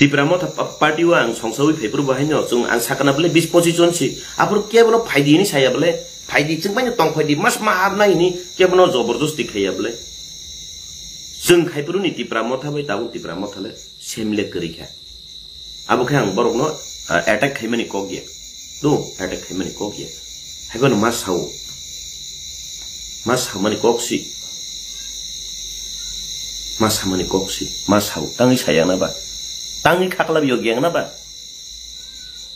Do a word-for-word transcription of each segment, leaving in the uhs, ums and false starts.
Tipra Motha pa-, party o ang songsawi phaiphuru bo haino chwng ang sakana bole bis pochis jon si. Aphuru kebono phaidi hini saya bole. Phaidi chwng baino tong phaidi mas ma habna hini kebono joborjosti khaiya bole. Chwng khaiphuru ni Tipra Motha bai tabuk Tipra Motha le semle kwrwi kha. Abo khe ang borokno, ah, attack khaimani kok ya. Do, attack khaimani kok ya. Haiphano ma sao. Ma samani kok si. Ma samani kok si. Ma sao. Tangwi sayang na ba. Tangwi khaklap yok yang na ba.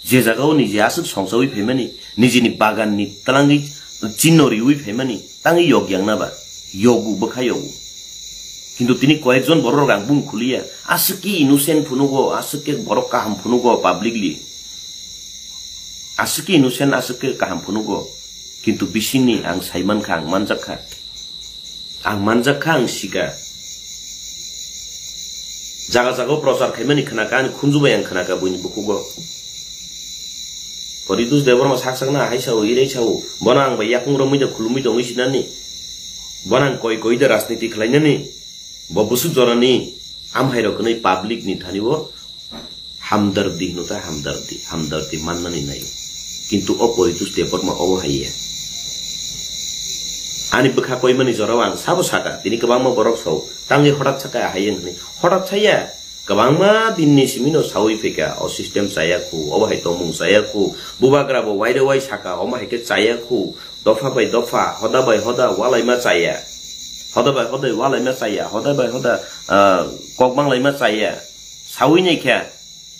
Je jaga o niji aswk songsawi phaimani, nijini bagan ni twlangwi chinno riwi phaimani, tangwi yok yang na ba. Yogu, bwkha yogu. Kintu tini koyekjon borok rang bung khuliya. Aswk khe innocent phunugo, aswk khe borok kaham phunugo publicly. Aswk khe innocent, aswk khe kaham phunugo. Kintu bisingni ang saimankha, ang manjakkha. Ang manjakkha, ang sika. Jaga jaga o prochar khaimani khnaka, ani khunju bai ang khnaka buini bukhugo. Poritus Debbarma sak sakna hai sao, irai sao. Bono ang bai yakung romwi da khulumwi tongwi sinani. Bono ang koi koi da rajniti khlainani. Bo bwswk jorani amhairok hwnwi public ni thani o hamdardi hino ta hamdardi, hamdardi mannani nai. Kintu o Poritus Debbarma obo hai ya. Ani bwkha koimani jorao ang sabo saka, tini kwbangma borok sao, tangwi hotat saka hai hwnwi. Hotat saya, kwbangma dinni simino sawi phaika, o system chaya khu, obo hai tongmung chaya khu, bubagra bo waire wai saka, omo hai khe chaya khu, dopha bai dopha, hoda bai hoda, walaima chaya. Hoda bai hoda, walaima chaya, hoda bai hoda, ah, kok banglaima chaya. Sawi nai khe,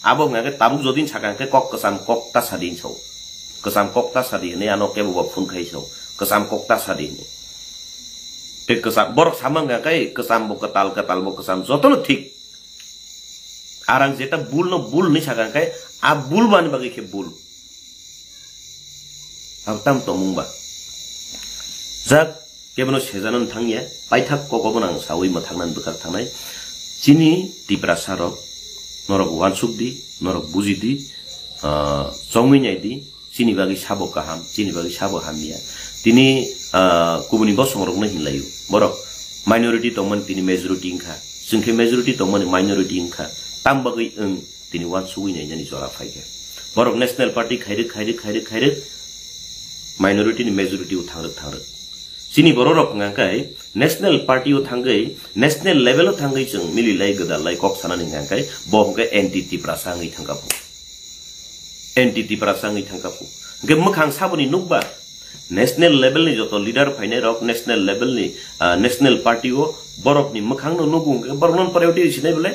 abo hwnka khe tabuk jodin saka hwnkhe kok kwcham kok ta sadin sao. Kwcham kok ta sadi hwnwi ano kebo bo phone khai sao. Kwcham kok ta sadi hwnwi. Tei kwcham, borok sama hwnka khe kwcham bo kwtal, kwtal bo kwcham, jotono thik. Ar ang jeta bul no bul hwnwi saka hwnkhe a bul bani bagwi khe bul. Ang tam tongmung ba. Jak, kebono sejanani thangya, paithak kok obono ang sawi mwthangnani bwkhak thangnai. Chini Tiprasa rok, norok uansuk di, norok buji di, ah, chongwi nai di, chini bagwi sabo kaham, chini bagwi sabo hamya. Tini, ah, kubuni bosong rokno hinlaio. Borok minority tongmani tini majority wngkha. Chwng khe majority tongmani minority wngkha. Tam bagwi wng tini uansugwi nainani jora phaikha. Borok National Party khairwk, khairwk, khairwk, khairwk, minority ni majority o thangrwk, thangrwk. Chini borok rok hwnka khe National Party o thangwi, national level o thangwi chwng mililai, gwdallai kok sanani hwnka khe bo hwnkhe anti Tiprasa wngwi thangkha phu. Anti Tiprasa wngwi thangkha phu. Hwnkhe mwkhang saboni nukba? National level ni joto leader phainai rok, national level ni, ah, national party o borok ni mwkhang no nugo hwnkhe borok non priority sinai bole?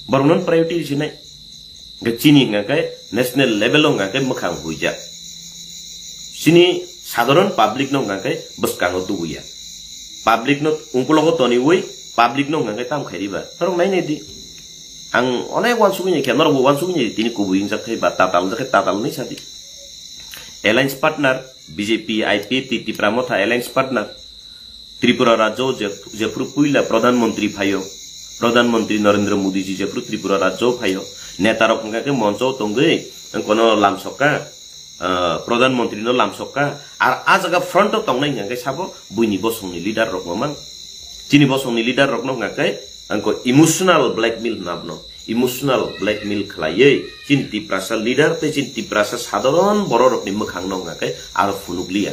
Borok non priority sinai. Hwnkhe chini hwnka khe national level o hwnka khe mwkhang huijak. Chini sadharon public no hwnka khe bwskango tubuya. Public no ungkulogo toniwi public no hwnka khe tam khairiba. Norok nai nai di. Ang onek uansugwi nai khe, norok bo uansugwi nai di, tini kubui wngjak khe ba tatal wngjak khe tatal wnwi sa di. Alliance partner, B J P, I P F T, Tipra Motha alliance partner. Tripura rajyo je-, jephru puila Pradhan Mantri phaio, Pradhan Mantri Narendra Modi ji jephru Tripura rajyo phaio, neta rok hwnka khe moncho tongwi kono lamsokka, ah, Pradhan Mantri no lamsokka, ar a jaga front o tongnai hwnka khe sabo buini bosongni leader rok mamang. Chini bosongni leader rokno hwnka khe angko emotional blackmail hwnna bono. Emotional blackmail khlaiwi chini Tiprasa leader tei chini Tiprasa sadharon bororokni mwkhangno hwnka khe aro phunukliya.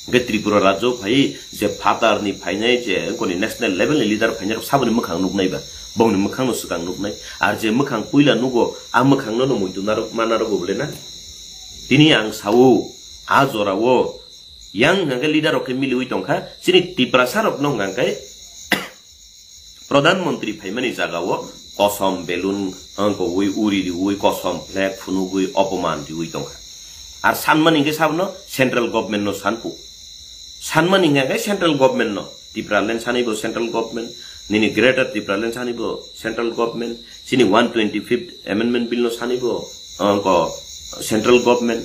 Hwnkhe Tripura rajyo phaiwi je phatarni phainai je wngkoni national level ni leader phainai rok saboni mwkhang nuknai ba, bongni mwkhangno swkang nuknai. Ar je mwkhang puila nugo, a mwkhangno no muitu narwk ma narwgo bole na? Tini ang sao, a jorao yang hwnkhe leader rok khe miliwi tongkha, chini Tiprasa rokno hwnka khe Pradhan Mantri phaimani jagao kosom belun wngkogwi uri riwi kosom flag phunugwi opoman riwi tongkha. Ar sanmani hwnkhe sabono central government no sanphu. Sanmani hwnkhe central government no. Tipraland sanibo central government, nini Greater Tipraland sanibo central government, chini one twenty-fifth Amendment Bill no sanibo, wngko central government,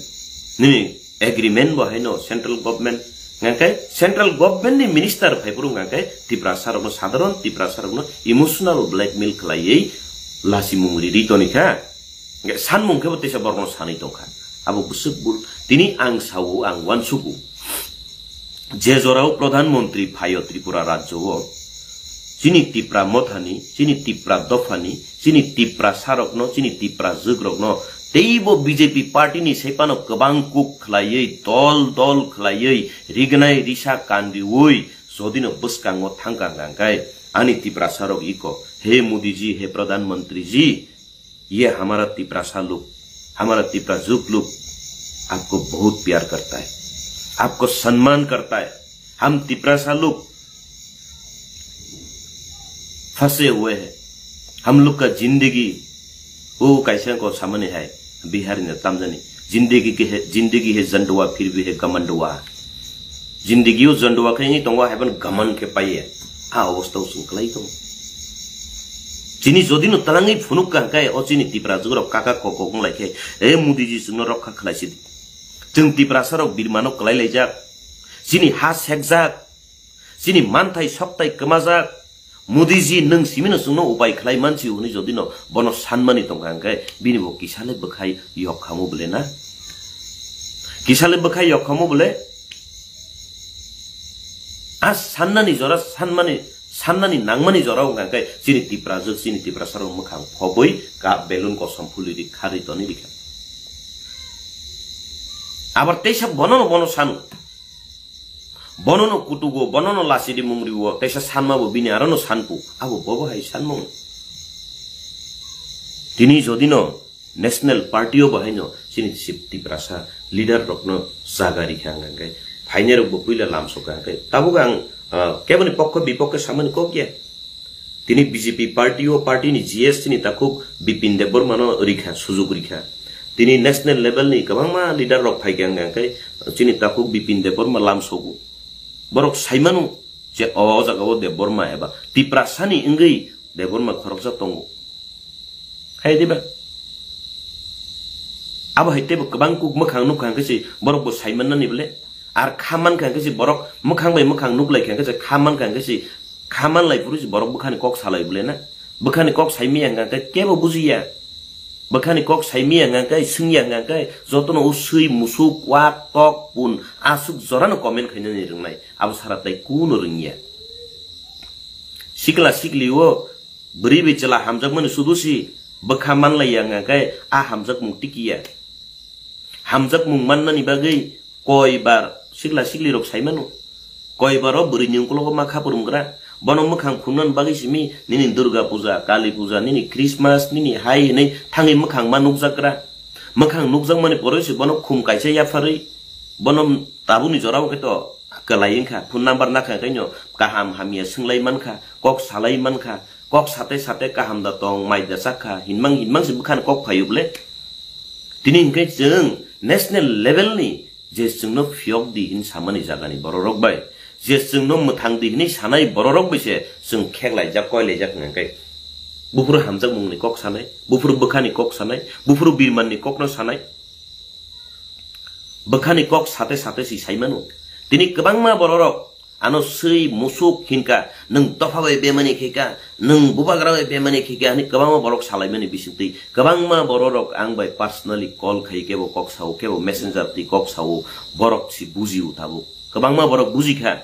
nini agreement bo haino central government, hwnkhe central government ni minister phaiphuru hwnkhe Tiprasa rokno, sadharon Tiprasa rokno emotional blackmail khlaiwi lachimung riri tonikha. Hwnkhe sanmung khe bo teisa borokno sanwi tongkha. Abo bwswk bul. Tini ang sao, ang uansugo. Je jorao Pradhan Mantri phaio Tripura rajyo o, Chini Tipra mothani, chini Tipra dophani, chini Tiprasarokno, chini Tiprajwkrokno teibo B J P party ni sephano kwbang kuk khlaiwi, dol dol khlaiwi, rignai risa kandiwi, jodino bwskango thangkang kangkhe, ani Tiprasarok iko, "He Modi ji, he Pradhan Mantri ji, ये हमारा तिपरासा लोग, हमारा तिपराजुक लोग आपको बहुत प्यार करता है, आपको सम्मान करता है। हम तिपरासा लोग फंसे हुए हैं, हम लोग का जिंदगी वो कैसे को सामने है।" बिहारी ने तमजनी, "जिंदगी के है, जिंदगी है झंडवा, फिर भी है घमंडवा।" Jindigi o jondua khe wngwi tongo, haiphano gaman khe paiye. A obostha o chwng kwlai tongo. Chini jodi no twlangwi phunuk ka hwnkhe, o chini Tiprajwk rok kaka kok kok wng lai khe, "E Modi ji, chwngno rokha khlai sidi. Chwng Tiprasa rok birmano kwlai laijak. Chini ha sekjak. Chini manthai soktai kwmajak. Modi ji, nwng simino chwngno upai khlai mansi," hwnwi jodi no bono sanmani tongkha hwnkhe, bini bo kisa le bwkhai yok khamu bole na? Kisa le bwkhai yok khamu bole? A sannani jora, sanmani, sannani nangmani jora wngkha hwnkhe chini Tiprajwk, chini Tiprasa rok mwkhang phobwi ka belun kosom phulwi ri kharwi toni rikha. Abar teisa bono no bono sanu. Bono no kutugo, bono no lachidi mung riwo, teisa sanma bo bini aro no sanpu. Abo bobo hai sanmung. Tini jodi no National Party o bo haino chini Sip-, Tiprasa leader rokno jaga rikha hwnkha hwnkhe, phainai rok bo puila lamsokha hwnkhe. Tabuk ang, ah, keboni pokho bipokhe samani kok ya. Tini B J P party o party ni G S chini takhuk Bipin Debbarma no rikha, sujuk rikha. Tini national level ni kwbangma leader rok phaikha hwnkha hwnkhe chini takhuk Bipin Debbarma lamsogo. Borok saimano je o jaga o Debbarma eba Tiprasa ni wngwi Debbarma khoroksa tongo. Hai diba? Abo hai teibo kwbang kuk mwkhang nukha hwnkhe se borok bo sai mannani bole. Ar kha mankha hwnkhe se borok mwkhang bai mwkhang nuklaikha hwnkhe se kha mankha hwnkhe se kha manlai phuru se borok bwkhani kok salai bole na. Bwkhani kok sai maya hwnkha hwnkhe kebo bujiya. Bwkhani kok sai maya hwnkha hwnkhe, swngya hwnkha hwnkhe jotono o swi, musuk, wak, tok, pun, aswk jorano comment khainani rwngnai. Abo sara tai kuno rwngya. Sikla sikli o bwrwi bai chwla hamjakmani sudu si bwkha manlaiya hwnkha khe a hamjakmung tikiya. Hamjakmung mannani bagwi koi bar sikla sikli rok sai mano. Koi bar o bwrwi ni ukologo ma khapur wngkra. Bono mwkhang phunuknani bagwi simi nini Durga Puja, Kali Puja, nini Christmas, nini hai hinwi thangwi mwkhang ma nukjakra. Mwkhang nukjakmani poroi se bono khum kaisa yapharwi bono tabukni jorao khe to kwlai wngkha, phone number nakha khe no kaham hamya swnglaimani kha, kok salaimani kha, kok sate sate kaham da tong, mai da chak kha, hinmang hinmang se bwkhani kok phaio bole. Tini hinkhe chwng national level ni je chwngno phiyok di hin samani jagani bororok bai, je chwngno mwthang di hinwi sanai bororok bai se chwng kheklaijak, koilaijak hwnkha khe. Buphuru hamjakmungni kok sanai, buphuru bwkhani kok sanai, buphuru birmanni kokno sanai. Bwkhani kok sate sate si sai mano. Tini kwbangma bororok ano swi musuk hinka, nwng dopha bai bemani khaika, nwng bubagra bai bemani khaika, hwnwi kwbangma borok salaimani bisingtwi kwbangma bororok ang bai personally call khai kebo kok sao, kebo messenger twi kok sao, borok si bujio tabuk. Kwbangma borok bujikha,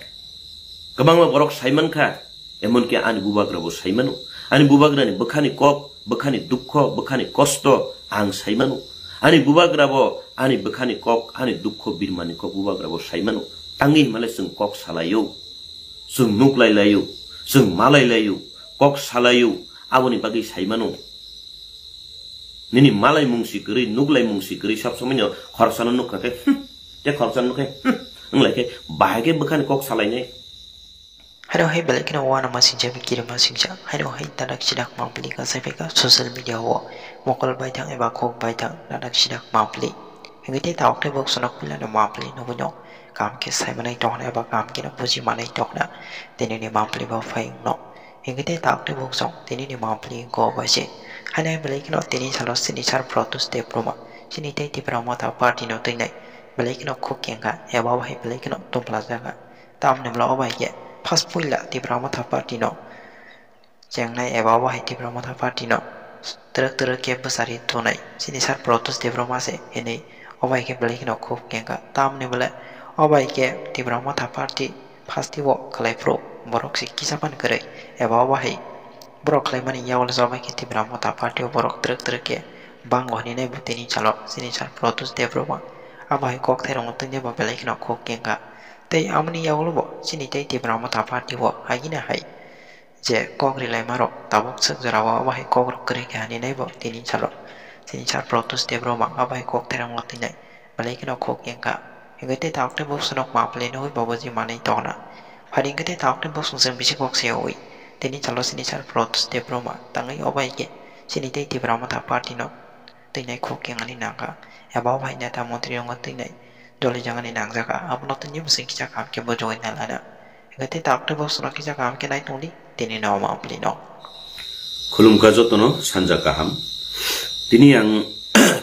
kwbangma borok sai mankha. Emonki ani bubagra bo sai mano. Ani bubagrani bwkhani kok, bwkhani dukho, bwkhani kosto ang sai mano. Ani bubagra bo ani bwkhani kok, ani dukho birmani kok bubagra bo sai mano. Tangwi himale chwng kok salaio, chwng nuklai laio, chwng malai laio, kok salaio, aboni bagwi sai mano. Nini malai mungsi kwrwi, nuklai mungsi kwrwi, sob somoi no khoroksa no nukha khe, hmm, te khoroksa no nukhe, hmm, wnglai khe, bahai khe bwkhani kok salainai. Haino hai belai kheno uanama singjak, kirima singjak. Haino hai dadak sidak mangpili kasai phaikha social media o mokol baithang eba khuk baithang dadak sidak mangpili. Hingke tei tabuk tei bok sonok pila no mangpili nugui no kaham khe sai manai tongna eba kaham khe no buji manai tongna tini ni mangpili bo phai wngno. Hingke tei tabuk tei bok song tini ni mangpili go bai se. Haino hai belai kheno tini salo sini sar Pradyot Debbarma sini tei Tipra Motha Party no twi nai belai kheno khuk kengkha eba bo hai belai kheno tongpla jaga. Tamni bwla o bai khe first puila Tipra Motha Party no chengnai eba obo hai Tipra Motha Party no twrwk twrwk khe bwchari tonai chini sar Pradyot Debbarma se hinwi o bai khe belai kheno khuk kengkha. Tamni bwla o bai khe Tipra Motha Party first o khlai phuru borok se kisa phano kwrwi, eba obo hai borok khlaimani yagulo jobai khe Tipra Motha Party o borok twrwk twrwk khe bango hinwi nai bo tini salo sini sir Pradyot Debbarma. Abo hai kok thairokno twi nai bo belai kheno khuk kengkha. Tei aboni yagulo bo chini tei Tipra Motha Party o haino hai je kok rilaimarok tabuk swk jorao abo hai kokrok kwrwi khe hinwi nai bo tini salo sini sir Pradyot Debbarma abo hai kok thairokno twi nai belai kheno khuk kengkha. Hingkhe tei tabuk tei bwswk no ma phlwi nugwi babuji manwi tongna. Phai hingkhe tei tabuk tei bwswk chwng bisi kok se ui. Tini salo sini sir Pradyot Debbarma tangwi obo hai khe chini tei Tipra Motha Party no twi nai khuk kengani nangkha. Eba obo hai neta montri rokno twi nai doli jagani nangjakha. Abono tini bwswk kisa kaham khe bujugwi nai lana. Hingkhe tei tabuk tei bwswk no kisa kaham khe nai tongdi tini no ma phlwi no. Khulumkha jotono sanja kaham. Tini ang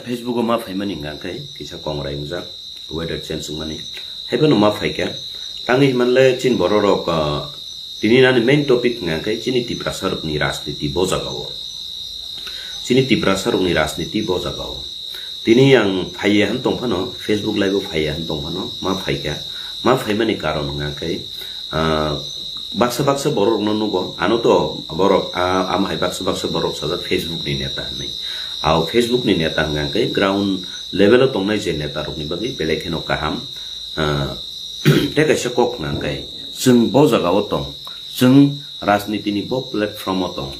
Facebook o ma phaimani hwnka khe kisa kongrai wngjak, weather change wngmani. Haiphano ma phaikha. Tangwi hwnmanle chini bororok, ah, tini nani main topic hwnka khe chini Tiprasa rokni rajniti bo jaga o. Chini Tiprasa rokni rajniti bo jaga o. Tini ang phaiya hwn tong phano, Facebook live o phaiya hwn tong phano, ma phaikha. Ma phaimani karon hwnka khe, ah, baksa baksa borok rokno nugo, ano to borok, ah, ama hai baksa baksa borok sajak Facebook ni neta hinwi. Ao Facebook ni neta hwnka khe ground level o tongnai je neta rokni bagwi belai kheno kaham. Ah, tei kaisa kok hwnka khe chwng bo jaga o tong, chwng rajniti ni bo platform o tong.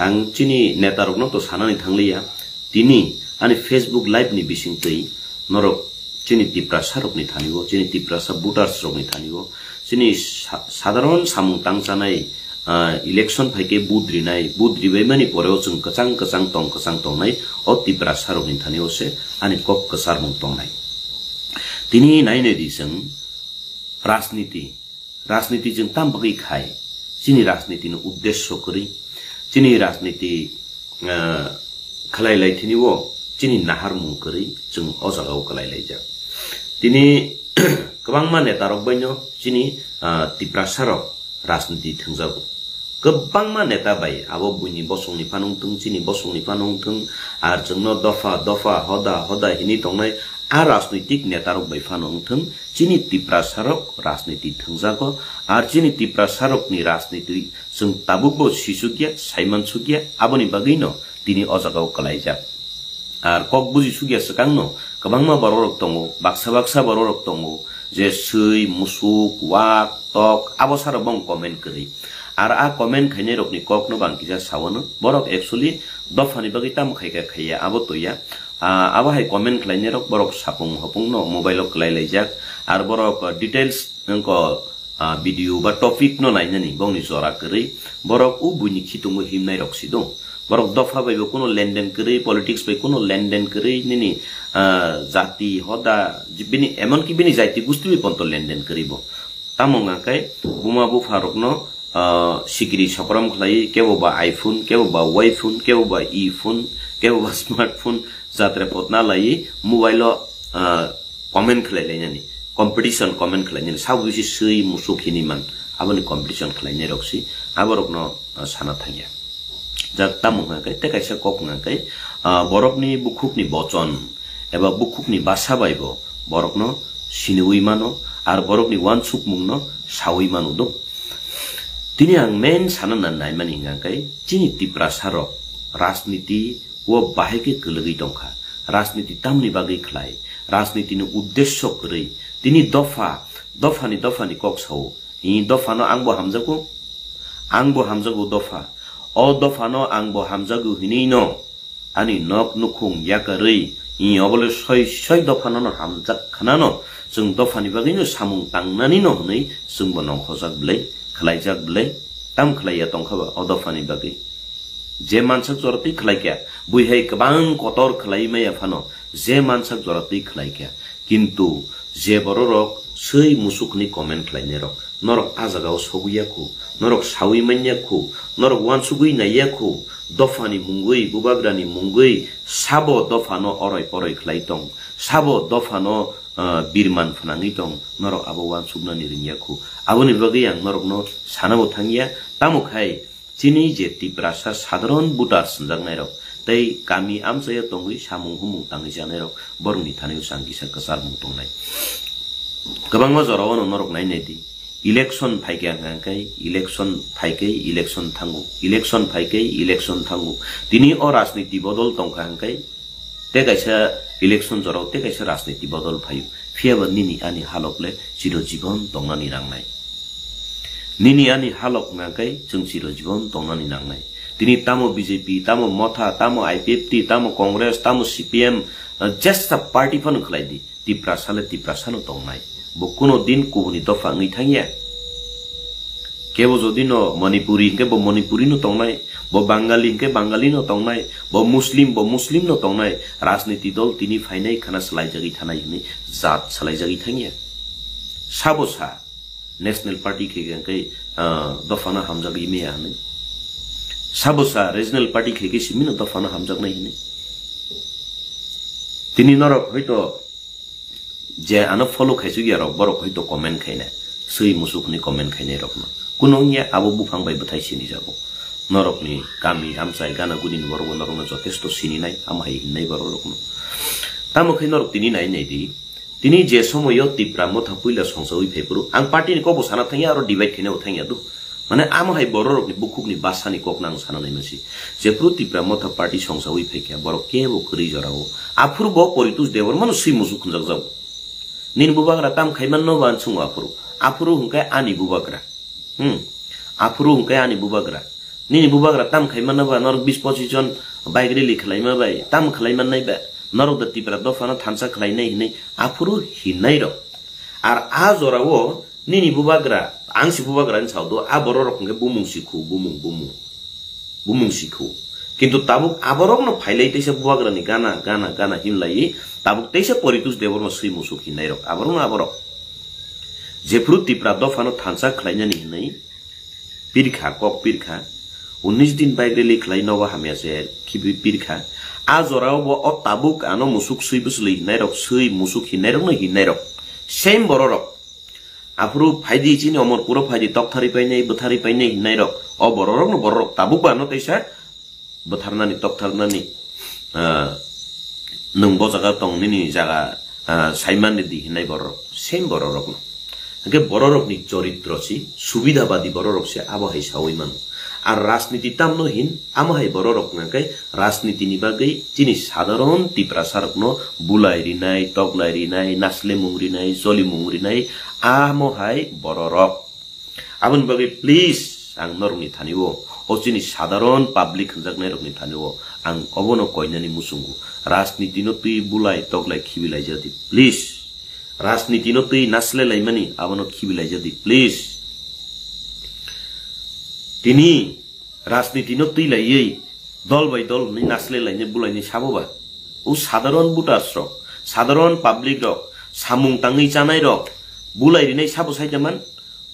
Ang chini neta rokno to sanani thangliya, tini ani Facebook live ni bisingtwi norok chini Tiprasa rokni thani o, chini Tiprasa voters rokni thani o, chini sa-, sadharon samung tangchanai, ah, election phaikhe vote rinai, vote ribaimani poreo chwng kwchang kwchang tong kwchang tongnai o Tiprasa rokni thani o se ani kok kwcharmung tongnai. Tini nainai di chwng rajniti, rajniti chwng tam bagwi khai? Chini rajniti ni uddesyo kwrwi, chini rajniti, ah, khlai lai thini o chini naharmung kwrwi chwng o jaga o kwlai laijak. Tini kwbangma neta rok bai no chini, ah, Tiprasa rok rajniti thwngjago. Kwbangma neta bai abo buini bosongni phano wngthwng, chini bosongni phano wngthwng, ar chwngno dopha dopha hoda hoda hinwi tongnai a rajnitik netarok bai phano wngthwng, chini Tiprasarok rajniti thwngjago. Ar chini Tiprasarokni rajniti chwng tabukbo sisukya, saimansukya, aboni bagwino tini o jagao kwlaijak. Ar kok buji sukya swkangno kwbangma bororok tongo, baksa baksa bororok tongo, je swi, musuk, wak, tok, abo saro bong comment kwrwi. Ar a comment khainairokni kokno bang kisa sawano, borok actually dophani bagwi tamo khaikha khaiya, abo toya. Ah, abo hai comment khlainairok borok sapung hopungno mobile o kwlai laijak, ar borok, ah, details wngkha, ah, video ba topic no nainani bongni jora kwrwi, borok o buini khitungo himnai rok si do. Borok dopha bai bo kuno lenden kwrwi, politics bai kuno lenden kwrwi, nini, ah, jati hoda, bini, emonki bini jati gusti bai ponto lenden kwrwi bo. Tamo hwnka khe buma bupha rokno, ah, sikiri sokrom khlai, kebo ba iPhone, kebo ba iPhone, kebo ba e-phone, kebo ba smartphone, jatre potna lai mobile o, ah, comment khlai lainani, competition comment khlainani, sabo bisi swi musuk hini man, aboni competition khlainai rok si, aborokno, ah, sana thangya. Jak tamo hwnka khe, tei kaisa kok hwnka khe, ah, borokni bukhukni bochon eba bukhukni basa bai bo borokno siniwi mano, ar borokni uansukmungno sawi mano do. Tini ang main sana na naimani hwnka khe, chini Tiprasa rok rajniti o bahai khe kwlwgwi tongkha. Rajniti tamni bagwi khlai? Rajnitini uddesyo kwrwi? Tini dopha, dophani, dophani kok sao. I dophano ang bo hamjago? Ang bo hamjago dopha. O dophano ang bo hamjago hinwi no ani nok nukhung yakarwi, i obole soi soi dophano no hamjak khnano, chwng dophani bagwi no samung tangnani no hwnwi chwng bo nongkhorjak bwlai, khlaijak bwlai, tam khlaiya tongkha ba o dophani bagwi? Je mansak joratwi khlaikha, buihai kwbang kotor khlai maya phano, je mansak joratwi khlaikha, kintu je bororok swi musuk hwnwi comment khlainairok, norok a jagao sogwi ya khu, norok sawi man ya khu, norok uansugwi nai ya khu, dophani mungwi, bubagrani mungwi, sabo dophano oroi poroi khlai tong, sabo dophano, ah, birman phnangwi tong, norok abo uansuknani ring ya khu. Aboni bagwi ang norokno sana bo thang ya, tamo khai chini je Tiprasa sadharon voter swnjaknairok tei kami amchaio tongwi samung humung tangwi janairok borokni thani bwsang kisa kwcharmung tongnai. Kwbangma jorao no norok nai nai di, Election phaikha hwnkhe election phaikai election thango, election phaikai election thango. Tini o rajniti bodol tongkha hwnkhe tei kaisa election jorao tei kaisa rajniti bodol phaio. Phiyaba nini ani halok le chiro jibon tongnani nangnai. Nini ani halok hwnkhe chwng chiro jibon tongnani nangnai. Tini tamo B J P, tamo Motha, tamo I P F T, tamo Congress, tamo C P M, jesa party phano khlai di. Tiprasa le Tiprasa no tongnai. Bo kuno din kubuni dopha wngwi thangya. Kebo jodi no Manipuri hwnkhe bo Manipuri no tongnai, bo Bangali hwnkhe Bangali no tongnai, bo Muslim bo Muslim no tongnai. Rajniti dol tini phainai khana swlaijagwi thanai hwnwi jat swlaijagwi thangya. Sabo sa National Party khe hwnkhe, ah, dopha no hamjagwi maya hwnwi. Sabo sa Regional Party khe khe simi no dopha no hamjaknai hwnwi. Tini norok hoito je ano follow khaisuk ya rok, borok hoito comment khaina, swi musuk hwnwi comment khainai rokno. Kuno wngya abo buphang bai bwthai sinijago. Norokni kami amchai gana guni ni borok bo norokno jotesto sininai, amo hai hinnai borok rokno. Tamo khe norok tini nai nai di, tini je somoyo Tipra Motha puila songsawi phai phuru, ang party ni kokbo sana thangya, aro divide khaina bo thangya do. Mane amo hai bororokni bukhukni basani kokno ang sana naima si. Jephuru Tipra Motha party songsawi phaikha, borok kebo kwrwi jorao. Aphuru bo Poritus Debbarmano swi musuk hwnjakjago. Nini bubagra tam khaimanno ba ang chwngo aphuru. Aphuru hwnkhe ani bubagra. Hmm. Aphuru hwnkhe ani bubagra. Nini bubagra tam khaimanno ba norok bis pochis jon bike rally khwlaima bai tam khwlaimannai ba. Norok da Tipra dophano thansa khwlainai hinwi aphuru hinnairok. Ar a jorao Nini bubagra, ang si bubagra ni sao do, a borok rok hwnkhe bumung sikhu, bumung, bumung. Bumung sikhu. Kintu tabuk aborok no phailai teisa bubagra ni gana, gana, gana himlai, tabuk teisa Poritus Debbarma swi musuk hinnairok, aborok no aborok. Jephuru Tipra dopha no thansa khlainani hinwi pirkha, kok pirkha, unis din bike rally khlai nogo hamya se khibi pirkha. A jorao bo o tabuk ano musuk swi bwswlwi hinnairok, swi musuk hinnairok no hinnairok. Same bororok. Aphuru phaidi chini Omorpuro phaidi tokthari painai, bwthari painai hinnairok. O bororokno bororok tabukbo ano teisa bwtharnani, toktharnani, ah, nwng bo jaga tong nini jaga, ah, saimani di hinnai bororok. Same bororokno. Hwnkhe bororokni choritro si, subidhabadi bororok se abo hai saui mano. Ar rajniti tamno hin, amo hai bororok hwnkhe rajnitini bagwi chini sadharon Tiprasarokno bulai rinai, toklai rinai, naslemung rinai, jolimung rinai, amo hai bororok. Aboni bagwi please ang norokni thani-o, o chini sadharon public hwnjaknairokni thani-o ang obono koinani muchungo. Rajnitino twi bulai toklai khibilaijadi, please. Rajnitino twi naslelaimani abono khibilaijadi, please. Tini rajnitino twi laiwi dol bai dol hwnwi naslelainai bulainai sabo ba? O sadharon voters rok, sadharon public rok, samung tangwi chanai rok bulai rinai sabo sai da man?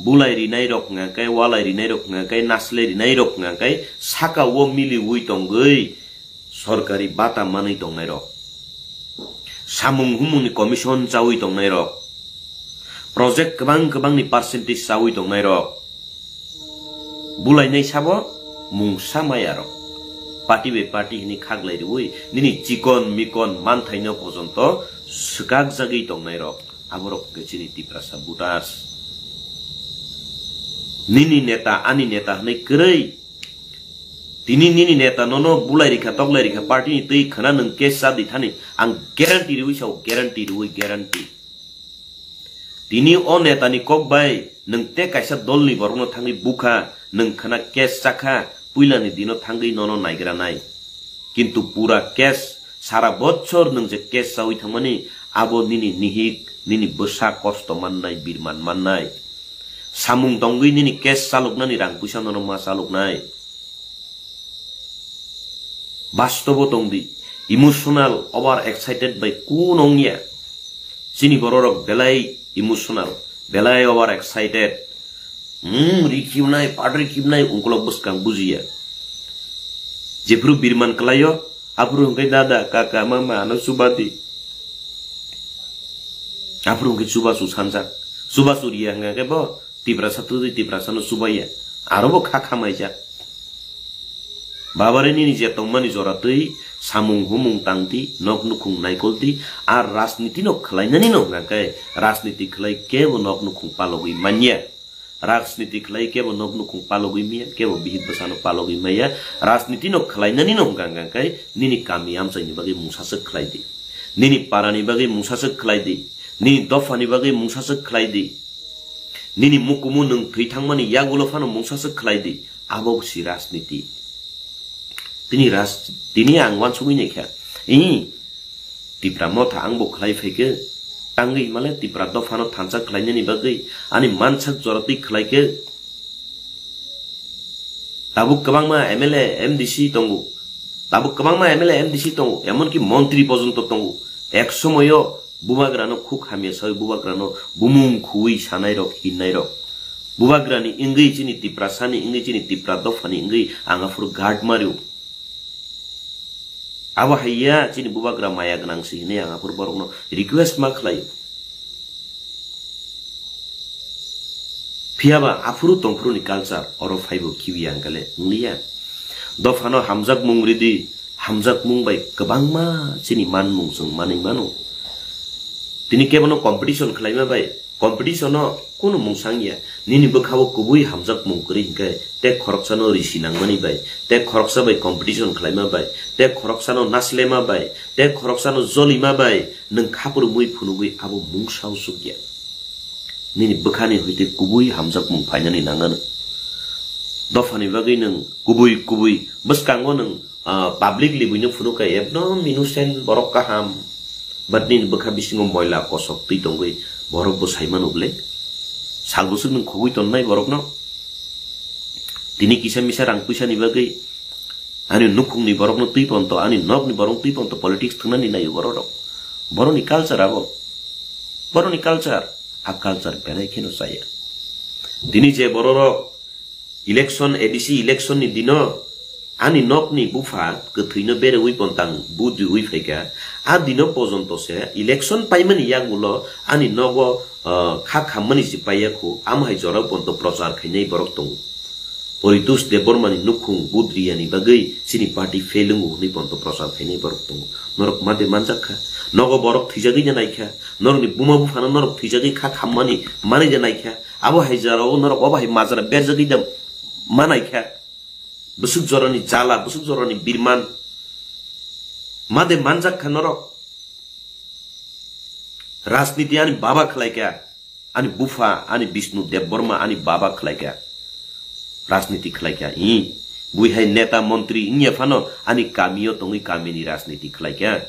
Bulai rinai rok hwnga khe, walai rinai rok hwnga khe, naslai rinai rok hwnga khe, saka o miliwi tongwi sorkari bata manwi tongnairok, samung humungni commission chawi tongnairok, project kwbang kwbangni percentage chawi tongnairok, bulainai sabo mungsa mayarok. Party bai party hwnwi khaklai rwui nini chikon mikon manthaino pojonto swkakjagwi tongnairok, aborok hwnkhe chini Tiprasa voters. Nini neta, ani neta hwnwi kwrwi. Tini nini neta nono bulai rikha, toklai rikha, party ni twi khwna nwng case cha di thani. Ang guarantee riwi sao, guarantee riwi, guarantee. Tini o neta ni kok bai nwng te kaisa dol ni borok no thangwi bukha, nwng khwna case chakha, puila ni dino thangwi nono naigra nai. Kintu pura case, sara bochor nwng je case chawi thangmani, abo nini nihik, nini bwsa kosto mannai, birman mannai. Samung tongwi nini case chaloknani rang puisa nono ma chaloknai. Bastobo tong di, emotional, over excited bai kun ongya. Chini bororok belai emotional, belai over excited. Hmm, ri khibnai, patri khibnai, ungkolok bwskang bujiya. Jephuru birman kwlaio, aphuru hwnkhe dada, kaka, mama, ano chubadi. Aphuru hwnkhe chubachu sanjak. Chubachu riya hwnkhe bo, Tiprasa twi Tiprasano chubaiya. Aro bo kha khamaijak. Babare nini je tongmani jora twi samung humung tang di, nok nukhung naikol di, ar rajniti no khwlainani no hwnkha khe rajniti khwlai kebo nok nukhung palogwi manya. Rajniti khlai kebo nok nukhung palogwi maya, kebo bihik bwsano palogwi maya. Rajniti no khlainani no hwnkha hwnkha khe nini kami amchaini bagwi mungsaswk khlai di. Nini parani bagwi mungsaswk khlai di. Nini dophani bagwi mungsaswk khlai di. Nini mukumu nwng thwi thangmani yagulo phano mungsaswk khlai di. Abo si rajniti. Tini raj-, tini ang uansugwi naikha. Ih, Tipra motha ang bo khlai phaikhe, tangwi himale Tipra dophano thansa khlainani bagwi, ani mansak joratwi khlaikhe. Tabuk kwbangma M L A, M D C tongo. Tabuk kwbangma M L A, M D C tongo, emonki montri porjonto tongo. Ek somoyo bubagrano khuk hamya sawi bubagrano bumung khuwi sanairok, hinnairok. Bubagrani wngwi chini Tiprasani wngwi chini Tipra dophani wngwi ang aphuru guard mario. Abo hai ya, chini bubagra maya gwnang se hinwi ang aphuru borokno request ma khlaio. Phiyaba aphuru tongphuru ni culture oro phaibo khibiya hwnkhe le wngliya. Dophano hamjakmung ridi, hamjakmung bai kwbangma chini manmung chwng manwi mano. Tini kebono competition khlaima bai, competition o kunu mungsang ya. Nini bwkhao kubui hamjakmung kwrwi hinkhe, tei khoroksano risi nangmani bai, tei khoroksa bai competition khlaima bai, tei khoroksano naslema bai, tei khoroksano jolima bai, nwng khapurumui phunugwi abo mungsa usuk ya. Nini bwkhani hoite kubui hamjakmung phainani nangano. Dophani bagwi nwng kubui kubui bwskango nwng, ah, publicly buino phunukha ekdom innocent borok kaham. But nini bwkha bisingo moila kosok twi tongwi borok bo saimano ble. Sal bwswk nwng khogwi tonnai borokno. Tini kisa misa rang puisani bagwi ani nukhungni borokno twi ponto, ani nokni borokno twi ponto politics thwngnani naio bororok. Boroni culture abo. Boroni culture. A culture belai kheno chaya. Tini je bororok election, A D C election ni dino ani nokni bupha kwthwino berewi pontang vote riwi phaikha. A dino pojonto se election paimani yagulo ani nogo, ah, kha khammani se paiya khu, amo hai jorao ponto prochar khainai borok tongo. Poritos Debbarmani nukhung vote riyani bagwi chini party fail wngo hwnwi ponto prochar khainai borok tongo. Norok made manjak kha. Nogo borok thwijagwi naikha. Norokni buma buphano norok thwijagwi kha khammani manwi naikha. Abo hai jorao norok obo hai majra berjagwi da manaikha. Bwswk jorani jala, bwswk jorani birman. Made manjak kha norok. Rajniti ani baba khlaikha. Ani bupha, ani Bishnu Debbarma, ani baba khlaikha. Rajniti khlaikha. Ih, bui hai neta montri wngya phano ani kamio tongwi kamini rajniti khlaikha.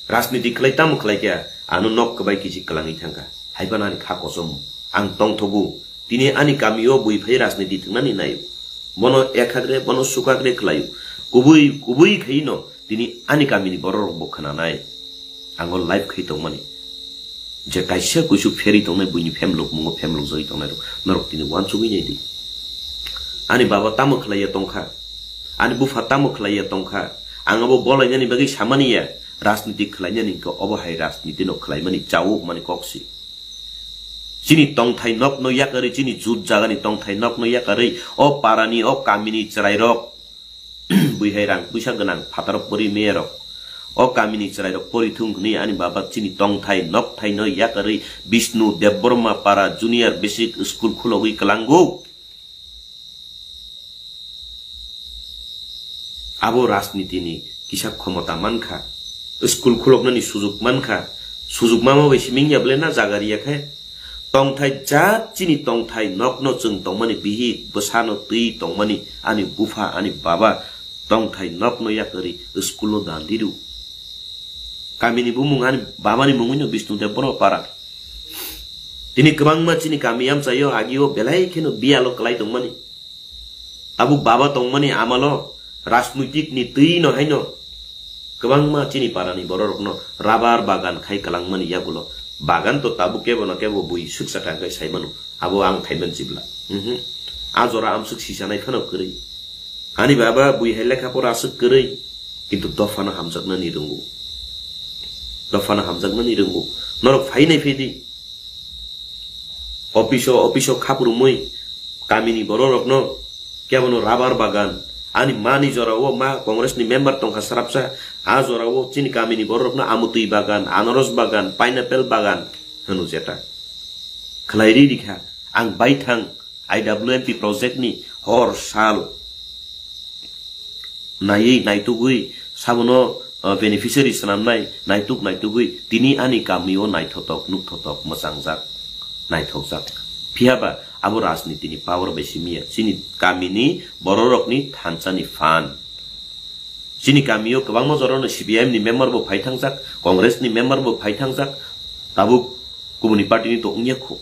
Rajniti khlai tamo khlai khe, ano nok kwbai kisi kwlangwi thangkha. Haiphano ani kha kosom. Ang tongthogo. Tini ani kamio bui phai rajniti thwngnani naio. Bono ekhagre, bono sukagre khlaio. Kubui, kubui khaino tini ani kamini bororok bo khwnanai. Ango live khai tongmani. Je kaisa kuisu pheri tongnai buini phemlok mungo phemlok jagwi tongnai rok. Norok tini uansugwi nai di. Ani baba tamo khlaiya tongkha. Ani bupha tamo khlaiya tongkha. Ang abo bolainani bagwi samani ya. Rajniti khlainani hwnkhe obo hai rajniti no khlaimani chao hwnmani kok si. Chini tongthai nok no yakarwi, chini jut jagani tongthai nok no yakarwi, o parani, o kamini chwrairok, bui hai rang puisa gwnang phatarok pori meyarok, o kamini chwrairok pori thung hwnwi ani baba chini tongthai nokthai no yakarwi Bishnu Debbarma para Junior Basic School khulogwi kwlango. Abo rajnitini kisa khomota mankha, school khuloknani sujuk mankha, sujuk mama bai siming ya ble na jaga riya khe? Tongthai jat chini tongthai nokno chwng tongmani bihik bwsano twi tongmani ani bupha ani baba tongthai nokno yakarwi school-o dan diru. Kamini bumung ani babani mungwino Bishnu Debbarma para. Tini kwbangma chini kami amchaio agio belai kheno biyalo kwlai tongmani. Tabuk baba tongmani amalo rajnoitik ni twi no haino kwbangma chini para ni borok rok no rabar bagan khai kwlangmani yagulo. Bagan to tabuk kebo no kebo bui swksa kha khai sai mano. Abo ang khai man chibla. Mhm. A jora amswk sisa nai phano kwrwi. Ani baba bui hai lekha pora aswk kwrwi. Kintu dopha no hamjaknani rwngo. Dopha no hamjaknani rwngo. Norok phai nai phai di. Office o, office o khapurumui kamini bororokno kebono rabar bagan, ani mani jorao ma Congress ni member tongkha srapsa, a jorao chini kamini bororokno amutwi bagan, anaros bagan, pineapple bagan hwno jeta. Khlai ri rikha, Ang baithang I W M P project ni hor sal naiwi naitugwi sabono, uh, beneficiary swnamnai, naituk naitugwi tini ani kamio naithotok, nukthotok, mwchangjak, naithokjak. Phiyaba abo rajniti ni power bai simi ya, chini kamini bororokni thansa ni phan. Chini kamio kwbangma jorano C P I M ni member bo phai thangjak, Congress ni member bo phai thangjak, tabuk kubuni party ni to wngya khu.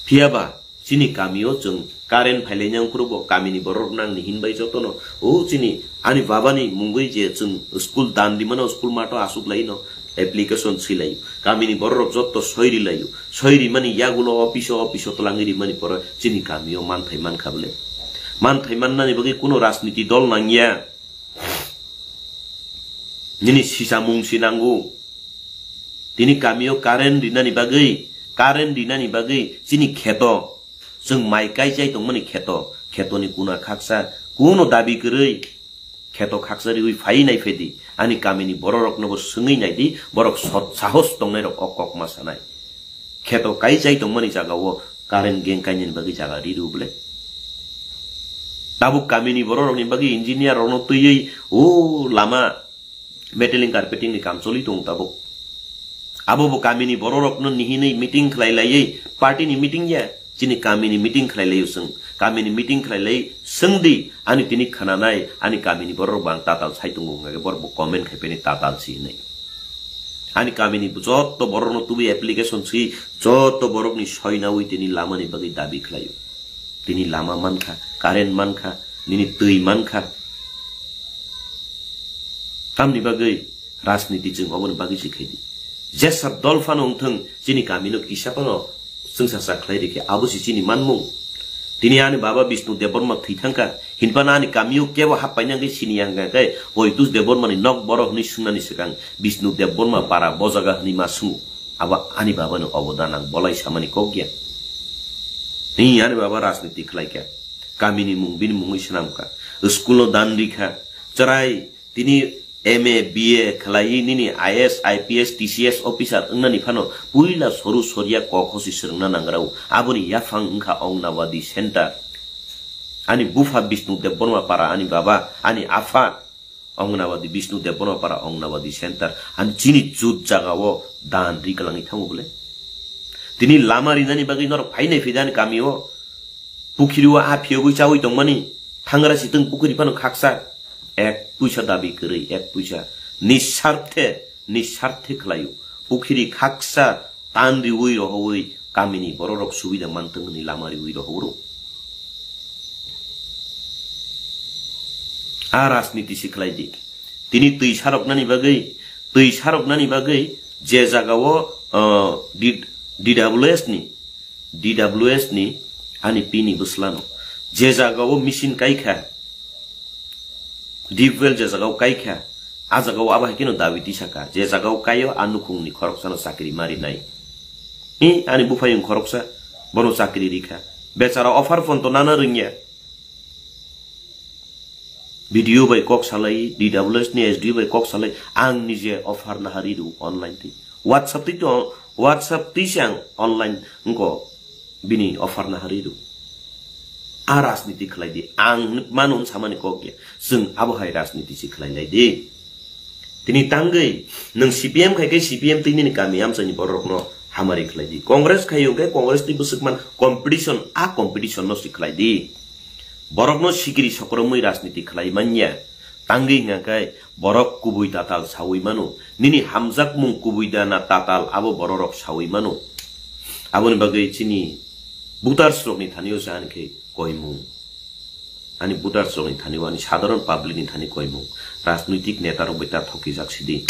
Phiyaba chini kamio chwng current phailai nang phuru bo kamini borok nang ni hinbai jotono, o chini ani babani mungwi je chwng school dan rimano, school mato asuk laino, application swilaio. Kamini bororok jotto soi rilaio. Soi rimani yagulo office o, office o twlangwi rimani pore chini kamio manthai mankha bwle. Manthai mannani bagwi kuno rajniti dol nangya. Nini sisa mung si nango. Tini kamio current rinani bagwi, current rinani bagwi chini kheto, chwng mai kai chai tongmani kheto, khetoni kuna khaksa, kuno dabi kwrwi, kheto khaksa riwi phai nai phedi, ani kamini bororokno bo swngwi nai di, borok sot sahos tongnai rok o kok ma sanai. Kheto kai chai tongmani jaga o current gang kainani bagwi jaga ri rw bwle. Tabuk kamini bororokni bagwi engineer rokno twiwi o lama metallic carpeting ni kam choli tongo tabuk. Abo bo kamini bororokno nihinwi meeting khlai laiwi, party ni meeting ya, chini kamini meeting khlai laiwi swng, kamini meeting khlai lai swng di, ani tini khnanai, ani kamini bororok bo ang tatal sai tongo hwnga khe borok bo comment khai peni tatal si hinwi. Ani kamini jotto borokno tubui application si, jotto borokni soinawi tini lamani bagwi dabi khlaio. Tini lama mankha, current mankha, nini twi mankha. Tamni bagwi rajniti chwng oboni bagwi se khaidi. Jesa dol phano wngthwng, chini kamino kisa phano chwngsa sa khlai rikhe, abo se chini manmung. Tini ani baba Bishnu Debbarma thwi thangkha, hinphano ani kamio kebo hap paina hwnkhe sini ya hwnkha khe, Oitus Debbarmani nok boro hwnwi swngnani swkang Bishnu Debbarma para bo jaga hwnwi ma swngo. Abo ani babani obodan ang bolai samani kok ya. Hi ani baba rajniti khlaikha. Kamini mung bini mungwi swnamkha. School-o dan rikha. Chwrai tini M A, B A khlaiwi nini I A S, I P S, T C S officer wngnani phano puila soru soria kok hosi swrwngna nangrao. Aboni yaphang wngkha Ongnabadi Center. Ani bupha Bishnu Debbarma para, ani baba, ani apha Ongnabadi, Bishnu Debbarma para Ongnabadi Center. Ani chini jut jagao dan ri kwlangwi thango bole. Tini lama rinani bagwi norok phainai phidani kamio. Pukhiri o a phiyogwi chawi tongmani, thangra sitwng pukhiri phano khaksa, ek puisa dabi kwrwi, ek puisa. Nisarthe, nisarthe khlaio. Pukhiri khaksa tan riwi rohowi kamini bororok subida mantwng hwnwi lama riwi rohoro. A rajniti se khlai di. Tini twi saroknani bagwi, twi saroknani bagwi je jagao, uh, D-, D W S ni D W S ni ani pini bwslano. Je jagao machine kaikha, deep well je jagao kaikha, a jagao abo hai kheno dabi tisaka. Je jagao kaio a nukhungni khoroksano chakri marinai. I ani buphayung khoroksa, bono chakri rikha. Bechara offer phone to nana rwngya. B D O bai kok salai, D W S ni S D O bai kok salai, ang nije offer nahari rw online twi. WhatsApp twi to, WhatsApp twi se ang online wngko bini offer nahari rw. A rajniti khlai di, ang mano samani kok ya. Chwng abo hai rajniti se khlai lai di. Tini tangwi nwng C P M khai khe C P M twi nini kami amchaini bororokno hamari khlai di. Congress khai hwnkhe Congress twi bwswkman competition, a competition no se khlai di. Borokno sikiri sokromwi rajniti khlai manya. Tangwi hwnkha khe borok kubui tatal sawi mano. Nini hamjakmung kubui da na tatal abo bororok sawi mano. Aboni bagwi chini voters rokni thanio se ani khe koimung. Ani voters rokni thanio, ani sadharon public ni thani koimung. Rajnoitik neta rok bai ta thokijak sidi.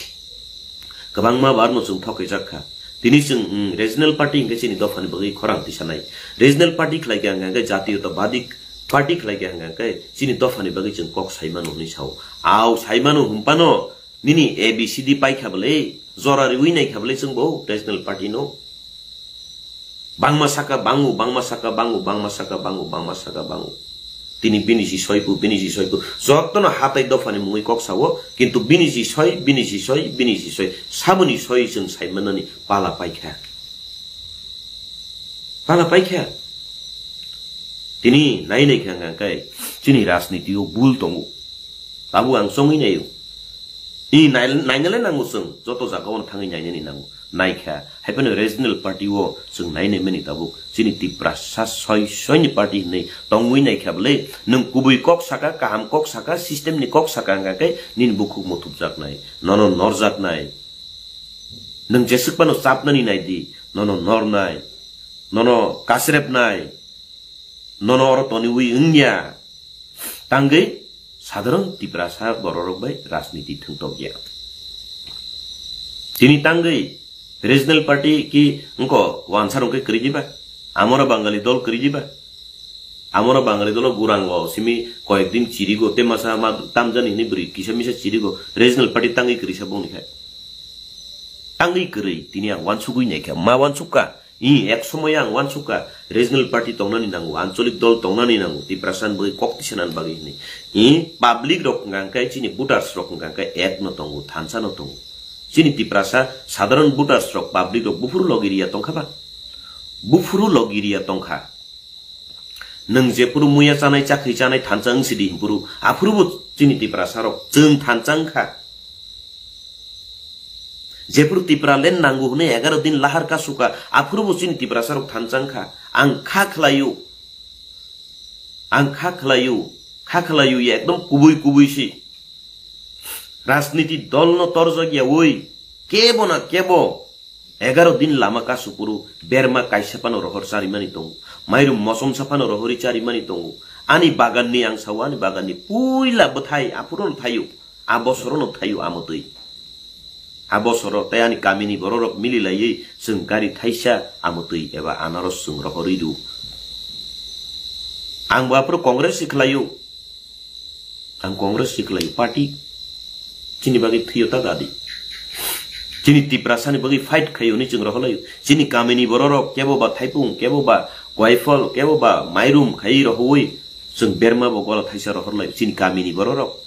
Kwbangma bar no chwng thokijak kha. Tini chwng, mm, regional party hwnkhe chini dophani bagwi khorang tisanai. Regional party khlai khe hwnkha hwnkhe jatiyotabadi party khlai khe hwnkha hwnkhe chini dophani bagwi chwng kok sai mano hwnwi sao. Ao sai mano hwnphano nini A B C D paikha bwle, jora riwi naikha bwle chwng bo regional party no. Bangma saka bango, bangma saka bango, bangma saka bango, bangma saka bango. Tini bini si soipu, bini si soipu. Jotono hatai dophani mungwi kok sao, kintu bini si soi, bini si soi, bini si soi. Saboni soi chwng sai manani pala paikha. Pala paikha. Tini nai nai kha hwnka khe chini rajniti o bul tongo. Tabuk ang chongwi naio. I nai-, nainale nango chwng, joto jagao no thangwi nainani nango. Naikha, haiphano regional party o chwng nainai mani tabuk. Chini Tiprasa soi, soini party hinwi tongwi naikha bwle, nwng kubui kok saka, kaham kok saka, system ni kok saka hwnka khe nini bukhuk muthupjaknai, nono norjaknai. Nwng jeswk phano chapnani naidi, nono nornai, nono kasrepnai, nono oro toniwi wngya. Tangwi sadharon Tiprasa bororok bai rajniti thwngtokya. Tini tangwi regional party ki wngkho wansa rok khe kwrwi diba? Amora Bangali dol kwrwi diba? Amora Bangali dolo gurango simi koyek din chirigo, te masa ma tamjani hini bwrwi kisa misa chirigo, regional party tangwi kwrwi sa bongni khai. Tangwi kwrwi, tini ang wansugwi naikha, ma wansukka. I, ek somoy ang wansukha, regional party tongnani nango, ancholik dol tongnani nango, Tiprasa ni bagwi kok tisanani bagwi hinwi. I, public rok hwnka hwnkhe chini voters rok hwnka hwnkhe ek no tongo, thansa no tongo. Chini Tiprasa sadharon voters rok, public rok buphuru logi riya tongkha ba? Buphuru logi riya tongkha. Nwng jephuru muya chanai, chakri chanai thansa wngsidi hinphuru, aphuru bo chini Tiprasa rok chwng thansa wngkha. Jephuru Tipraland nango hwnwi egaroh din lahar kasuka, aphuru bo chini Tiprasa rok thansa wngkha. Ang kha khlaio, ang kha khlaio, kha khlaio ya ekdom kubui kubui si. Rajniti dol no torjak ya oi, kebo na kebo egaroh din lama kasupuru berma kaisa phano rohor charimani tongo, mairum mosom sa phano rohorwi charimani tongo. Ani bagan ni ang sao, ani bagan ni puila bwthai aphuru no thaio. A bosoro no thaio amotwi. A bosoro tei ani kamini bororok mililaiwi chwng gari thaisa amotwi eba anaros chwng rohorwi rw. Ang bo aphuru Congress se khlaio. Ang Congress se khlaio. Party chini bagwi thwio ta dadi. Chini Tiprasa ni bagwi fight khaio hwnwi chwng rohorlaio. Chini kamini bororok kebo ba thaipung, kebo ba koifol, kebo ba mairum khaiwi rohorwi chwng berma bo gola thaisa rohorlaio. Chini kamini bororok.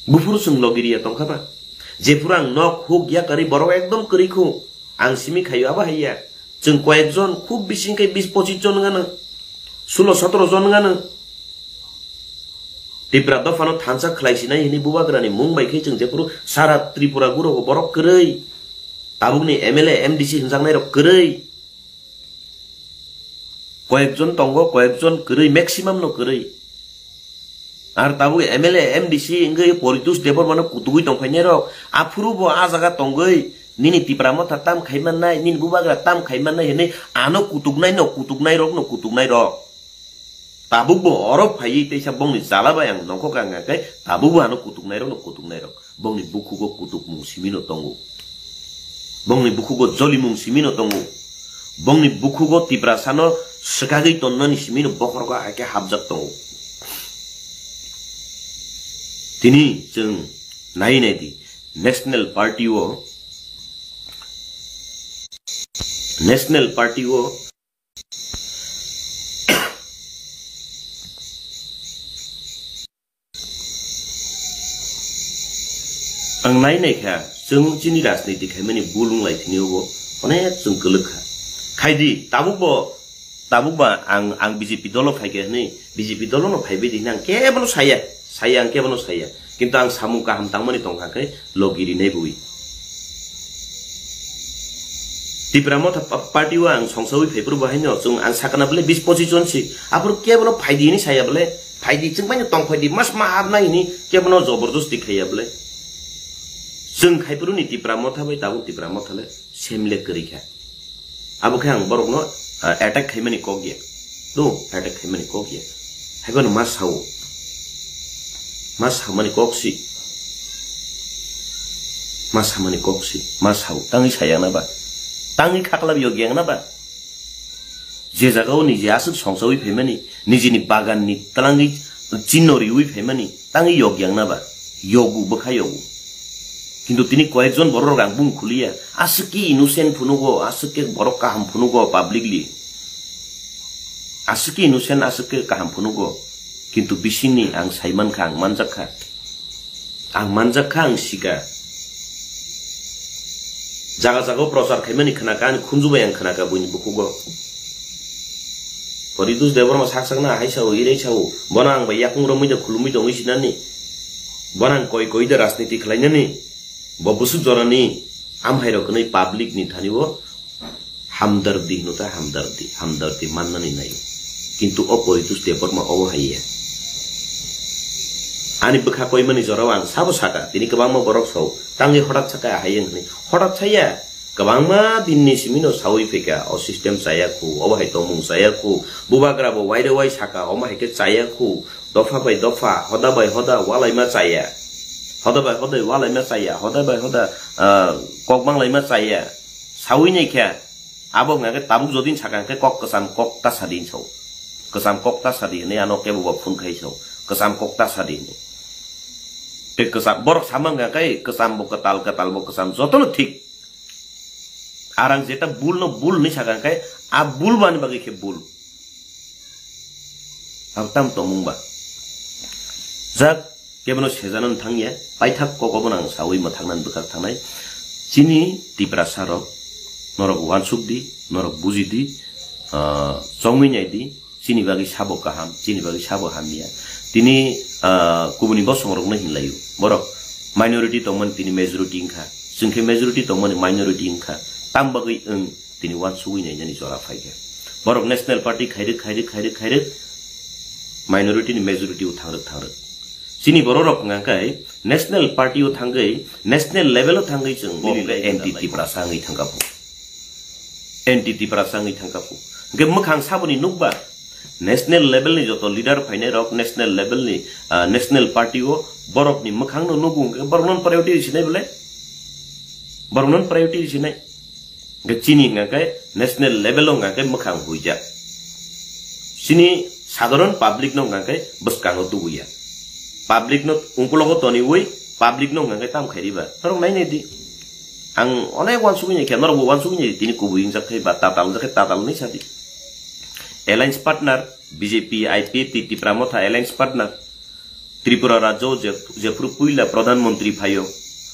Buphuru chwng logi riya tongkha ba? Jephuru ang nok huk yakarwi borok ekdom kwrwi khu. Ang simi khaio abo haiya. Chwng koyek jon, khub bisi wngkhe bis pochis jon wngano. Sulo sotoro jon wngano. Tipra dophano thansa khlai sinai hwnwi bubagrani mung bai khe chwng jephuru sara Tripura gurogo borok kwrwi. Tabukni M L A, M D C hwnjaknairok kwrwi. Koyekjon tongo, koyekjon kwrwi, maximum no kwrwi. Ar tabuk M L A, M D C wngwi Poritosh Debbarma no kutugwi tongphainai rok, aphuru bo ah jaga tongwi nini Tipra Motha tam khai mannai, nini bubagra tam khai mannai hinwi ano kutuknai no kutuknai rok no kutuknai rok. Tabuk bo oro phaiwi teisa bongni chala bai ang nongkhor kha hwnka khe tabuk bo ano kutuknai rok no kutuknai rok. Bongni bukhugo kutukmung simino tongo. Bongni bukhugo jolimung simino tongo. Bongni bukhugo Tiprasano swkagwi tonnani simino bokhorgo hai khe hapjak tongo. Tini chwng nai nai di, National Party o, National Party o Ang nai nai kha, chwng chini rajniti khaimani bul wng lai thini obo onek chwng kwlwk kha. Khaidi, tabuk bo, tabuk ba ang, ang B J P dolo phai khe hwnwi, B J P dolo no phai bai di hwnwi ang kebono saya, saya ang kebono saya. Kintu ang samung kaham tangmani tong kha khe logi rinai bui. Tipra Motha pa-, party o ang songsawi phai phuru bo haino chwng ang sakana bole bis pochis jon si. Aphuru kebono phai di hwnwi saya bole, phai di chwng bai no tong phai di, mas ma hapnai hwnwi kebono joborjosti khaiya bole. Chwng khai phuru ni Tipra Motha bai tabuk Tipra Motha le same le kwrwi kha. Abo khe ang borokno, ah, attack khaimani kok ya. Do, attack khaimani kok ya. Haiphano ma sao. Ma samani kok si. Ma samani kok si. Ma sao. Tangwi sayang na ba. Tangwi khaklap yok yang na ba. Je jaga o niji aswk songsawi phaimani, nijini bagan ni twlangwi chinno riwi phaimani, tangwi yok yang na ba. Yogu bwkha yogu. Kintu tini koyekjon borok rang bung khuliya. Aswk khe innocent phunugo, aswk khe borok kaham phunugo publicly. Aswk khe innocent, aswk khe kaham phunugo. Kintu bisingni ang saimankha, ang manjakkha. Ang manjakkha, ang sika. Jaga jaga o prochar khaimani khnaka, ani khunju bai ang khnaka buini bukhugo. Poritus Debbarma sak sakna hai sao, irai sao, bono ang bai yakung romwi da khulumwi tongwi sinani, bono ang koi koi da rajniti khlainani, bo bwswk jorani amhairok hwnwi public ni thani o hamdardi hino ta, hamdardi, hamdardi mannani nai. Kintu o Poritus Debbarma obo hai ya. Ani bwkha koimani jorao ang sabo saka, tini kwbangma borok sao, tangwi hodat saka hai wng hwnwi. Hodat saya, kwbangma dinni simino sawi phaikha, o system chaya khu, obo hai tongmung chaya khu, bubagra bo waire wai saka, omo hai khe chaya khu, dopha bai dopha, hoda bai hoda, walaima chaya. Hoda bai hoda walaima chaya, hoda bai hoda, ah, kok banglaima chaya. Sawi nai khe, abo hwnka khe tabuk jodin saka hwnkhe kok kwcham kok ta sadi hinwi sao. Kwcham kok ta sadi hinwi ano kebo bo phone khai sao. Kwcham kok ta sadi hinwi. Tei kwcham, borok sama hwnka khe kwcham bo kwtal, kwtal bo kwcham, jotono thik. Ar ang jeta bul no bul hinwi saka hwnkhe a bul bani bagwi khe bul. Ang tam tongmung ba. Jak, kebono sejanani thangya, paithak kok obono ang sawi mwthaknani bwkhak thangnai. Chini Tiprasa rok, norok uansuk di, norok buji di, ah, chongwi nai di, chini bagwi sabo kaham, chini bagwi sabo hamya. Tini, ah, kubuni bosong rokno hinlaio. Borok minority tongmani tini majority wngkha. Chwng khe majority tongmani minority wngkha. Tam bagwi wng tini uansugwi nainani jora phaikha. Borok National Party khairwk, khairwk, khairwk, khairwk, minority ni majority o thangrwk, thangrwk. Chini borok rok hwnka khe National Party o thangwi, national level o thangwi chwng bo Nini hwnka level anti na Tiprasa wngwi thangkha phu. Anti Tiprasa wngwi thangkha phu. Hwnkhe mwkhang saboni nukba, national level ni joto leader phainai rok, national level ni, ah, National Party o borok ni mwkhang no nugo hwnkhe borok no priority sinai bole? Borok no priority sinai? Hwnkhe chini hwnka khe national level o hwnka khe mwkhang huijak. Chini sadharon public no hwnka khe bwskango tubuya. Public no ungkulogo toniwi public no hwnka khe tam khairiba. Norok nainai di. Ang onek uansugwi naikha, norok bo uansugwi nai di. Tini kubui wngjak khe ba tatal wngjak khe tatal hinwi sadi. Alliance partner, B J P, I P F T, Tipra Motha alliance partner. Tripura rajyo je-, jephru puila Pradhan Mantri phaio,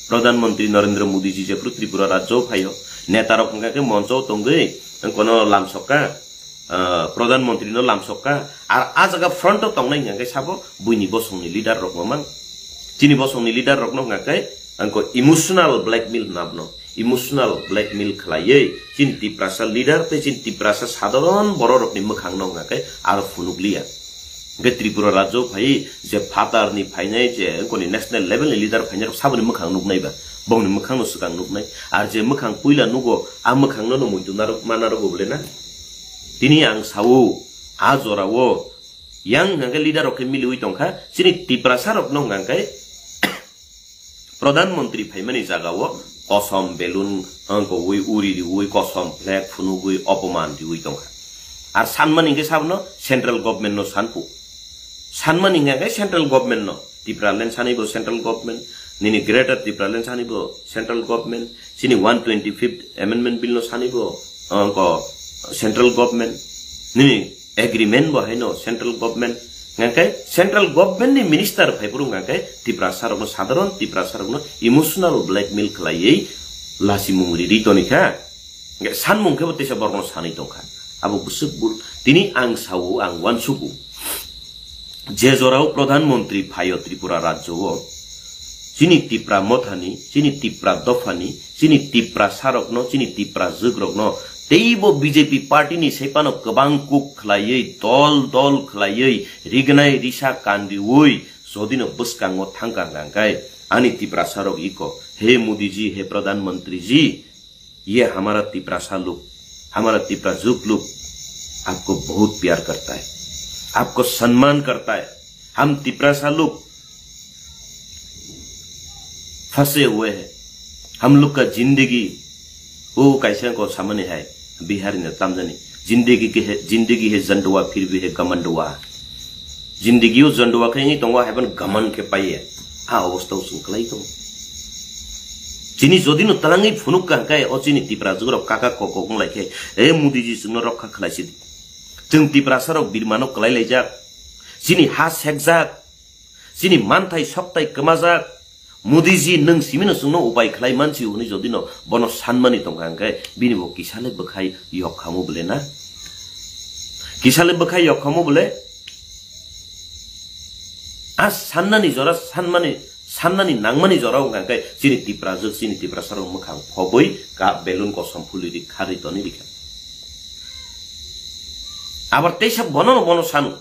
Pradhan Mantri Narendra Modi ji jephru Tripura rajyo phaio, neta rok hwnka khe moncho tongwi kono lamsokka, ah, Pradhan Mantri no lamsokka, ar a jaga front o tongnai hwnka khe sabo buini bosongni leader rok mamang. Chini bosongni leader rokno hwnka khe angko emotional blackmail hwnna bono. Emotional blackmail khlaiwi chini Tiprasa leader tei chini Tiprasa sadharon bororokni mwkhangno hwnka khe aro phunukliya. Hwnkhe Tripura rajyo phai je phatarni phainai je wngkoni national level ni leader phainai rok saboni mwkhang nuknai ba, bongni mwkhangno swkang nuknai. Ar je mwkhang puila nugo, a mwkhangno no muitu narwk ma narwgo bole na? Tini ang sao, a jorao yang hwnka khe leader rok khe miliwi tongkha, chini Tiprasa rokno hwnka khe Pradhan Mantri phaimani jagao kosom belun hwnkwi uri riwi kosom flag phunugwi opoman riwi tongkha. Ar sanmani hwnkhe sabono central government no sanphu. Sanmani hwnkhe central government no. Tipraland sanibo central government, nini Greater Tipraland sanibo central government, chini one twenty-fifth Amendment Bill no sanibo, ah, ko central government, nini agreement bo haino central government, hwnkhe central government ni minister phai phuru hwnkhe Tiprasa rokno, sadharon Tiprasa rokno emotional blackmail khlaiwi lasimung ridi tonikha. Hwnkhe sanmung khe bo teisa borokno sanwi tongkha. Abo bwswk bul. Tini ang sao, ang uansugo. Je jorao Pradhan Mantri phaio Tripura rajyo o, chini Tipra mothani, chini Tipra dophani, chini Tiprasa rokno, chini Tipra jwk rokno, teibo B J P party ni sephano kwbang kuk khlaiwi, dol dol khlaiwi, rignai risa kanriwi, jodino bwskango thangkha hwnkhe, ani Tiprasa rok iko, he Modi ji, he Pradhan Mantri ji, ये हमारा तिपरासा लोग, हमारा तिपरा जुग लोग आपको बहुत प्यार करता है, आपको सम्मान करता है। हम तिपरासा लोग फंसे हुए हैं, हम लोग का जिंदगी, वो कैसे को सामने है, बिहारी ने तमजनी, जिंदगी के है, जिंदगी है झंडवा, फिर भी है घमंडवा। Jindigi o jondwa khe wngwi tongo, hai phano gaman khe paiya. A obostha o chwng kwlai tongo. Chini jodi no twlangwi phunuk kha hwnkhe, o chini Tipra jugrok kaka kok kok wng lai khe, e Modi ji chwngno rokha khlai sidi. Chwng Tiprasa rok birmano kwlai laijak. Chini ha sekjak. Chini manthai soktai kwmajak. Modi ji, nwng simino chwngno upai khlai mansi hwnwi jodi no bono sanmani tongkha hwnkhe bini bo kisale bwkhai yok khamu bwle na? Kisale bwkhai yok khamu bwle? A sannani jora, sanmani, sannani nangmani jora wngkha hwnkhe chini Tiprajwk, chini Tiprasarok mwkhang phobwi ka belun kosom phulwi ri kharwi tonwi rikha. Abar teisa bono no bono sanu.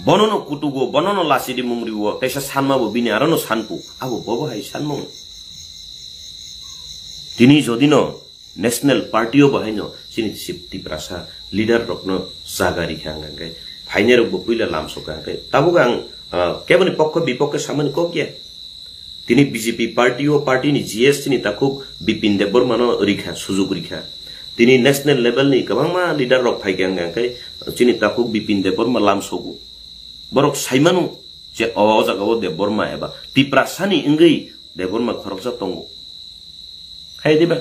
Bono no kutugo, bono no lachidi mung riwo, teisa sanma bo bini aro no sanpu. Abo bobo hai sanmung. Tini jodi no National Party o bo haino chini si Tiprasa leader rokno jaga rikha hwnkha hwnkhe phainai rok bo puila lamsokha hwnkhe tabuk ang, ah, keboni pokho bipokhe samani kok ya. Tini B J P party o party ni G S chini takhuk Bipin Debbarma no rikha, sujuk rikha. Tini national level ni kwbangma leader rok phaikha hwnkha hwnkhe chini takhuk Bipin Debbarma lamsogo. Borok saimano je o jaga o Debbarma eba Tiprasa ni wngwi Debbarma khoroksa tongo. Hai diba?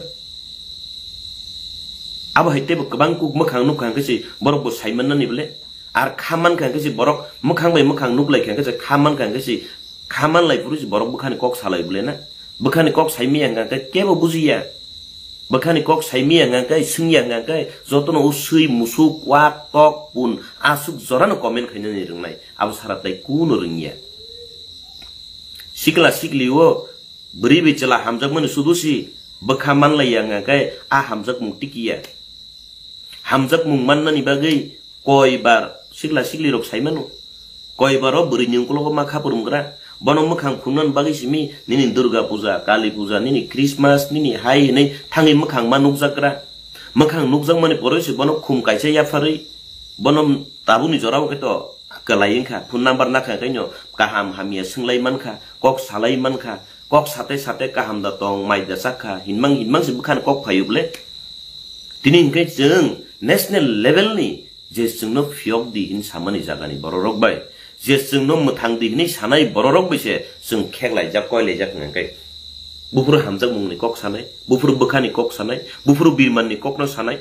Abo hai teibo kwbang kuk mwkhang nukha hwnkhe se borok bo sai mannani bole. Ar kha mankha hwnkhe se borok mwkhang bai mwkhang nuklaikha hwnkhe se kha mankha hwnkhe se kha manlai phuru se borok bwkhani kok salai bole na? Bwkhani kok sai miya hwnkha hwnkhe kebo bujiya. Bwkhani kok sai miya hwnkha hwnkhe, swngya hwnkha hwnkhe jotono o swi, musuk, wak, tok, pun, aswk jorano comment khainani rwngnai. Abo sara tai kuno rwngya. Sikla sikli o bwrwi bai chwla hamjakmani sudu si bwkha manlaiya hwnkha khe a hamjakmung tikiya. Hamjakmung mannani bagwi koi bar sikla sikli rok sai mano. Koi bar o bwrwi ni ukologo ma khapur wngkra. Bono mwkhang phunuknani bagwi simi nini Durga Puja, Kali Puja, nini Christmas, nini hai hinwi thangwi mwkhang ma nukjakra. Mwkhang nukjakmani poroi se bono khum kaisa yapharwi bono tabukni jorao khe to kwlai wngkha, phone number nakha khe no kaham hamya swnglaimani kha, kok salaimani kha, kok sate sate kaham da tong, mai da chak kha, hinmang hinmang se bwkhani kok phaio bole. Tini hinkhe chwng national level ni je chwngno phiyok di hin samani jagani bororok bai, je chwngno mwthang di hinwi sanai bororok bai se chwng kheklaijak, koilaijak hwnkha khe. Buphuru hamjakmungni kok sanai, buphuru bwkhani kok sanai, buphuru birmanni kokno sanai.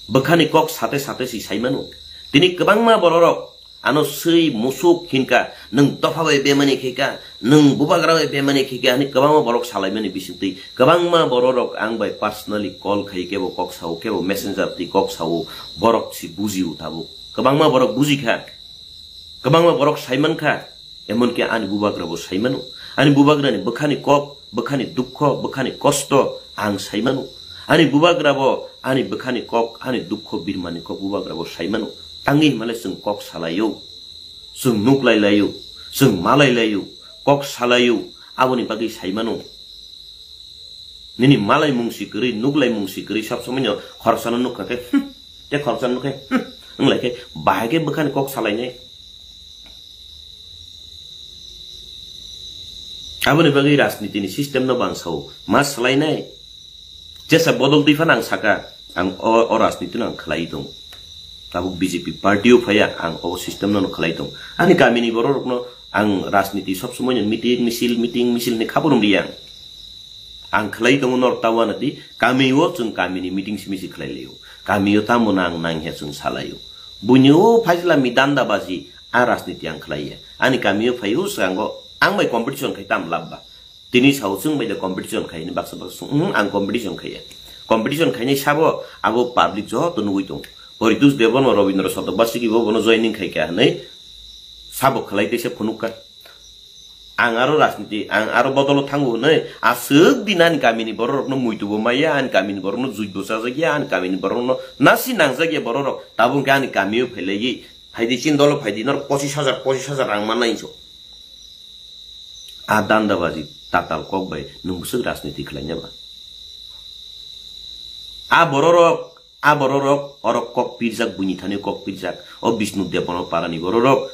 Bwkhani kok sate sate si sai mano. Tini kwbangma bororok ano swi musuk hinka, nwng dopha bai bemani khaika, nwng bubagra bai bemani khaika, hinwi kwbangma borok salaimani bisingtwi kwbangma bororok ang bai personally call khai kebo kok sao, kebo messenger twi kok sao, borok si bujio tabuk. Kwbangma borok bujikha, kwbangma borok saimankha. Emonki ani bubagra bo sai mano. Ani bubagrani bwkhani kok, bwkhani dukho, bwkhani kosto ang sai mano. Ani bubagra bo ani bwkhani kok, ani dukho birmani kok bubagra bo sai mano. Tangwi himale chwng kok salaio, chwng nuklai laio, chwng malai laio, kok salaio, aboni bagwi sai mano. Nini malai mungsi kwrwi, nuklai mungsi kwrwi, sab somoi no khoroksa no nukha khe, hmm, te khoroksa no nukhe, hmm, wnglai khe, bahai khe bwkhani kok salainai. Aboni bagwi rajniti ni system no bang sao, ma swlainai. Jesa bodol twi phano ang saka, ang o, o rajniti no ang khlai tong. Tabuk B J P party o phaiya, ang o system no khlai tong. Ani kami ni borok rok no ang rajniti sab somoi no meeting, misil, meeting, misil ni khaborong riya ang. Ang khlai tongo norok ta uanadi, kami o chwng kami ni meeting simi se khlai laio. Kami o tamo nang nang ya chwng salaio. Buini o phaisla mi danda baji a rajniti ang khlai ya. Ani kami o phai o swango ang bai competition khai tam lab ba. Tini sao chwng bai da competition khai ni baksa baksa sung, ang competition khai ya. Competition khai ni sabo abo public joto nugui tong. Poritus Debon o Robindra Sotobasiki bo bono joining khai kha hinwi sabo khlai teisa phunuk kha. Ang aro rajniti, ang aro bodolo thango hwnwi, aswk din ani kamini bororokno muitu bo maya, ani kamini borokno juj bo chajak ya, ani kamini borokno nasi nangjak ya bororok, tabuk hwnkhe ani kamio phailaigwi, phaidi chini dolo phaidi, norok pochis hajar, pochis hajar rang mannai hinso. A dandabaji tatal kok bai nwng bwswk rajniti khlaina ba? A bororok A bororok, orok kok pirjak, buini thani kok pirjak. O Bishnu Debon o parani bororok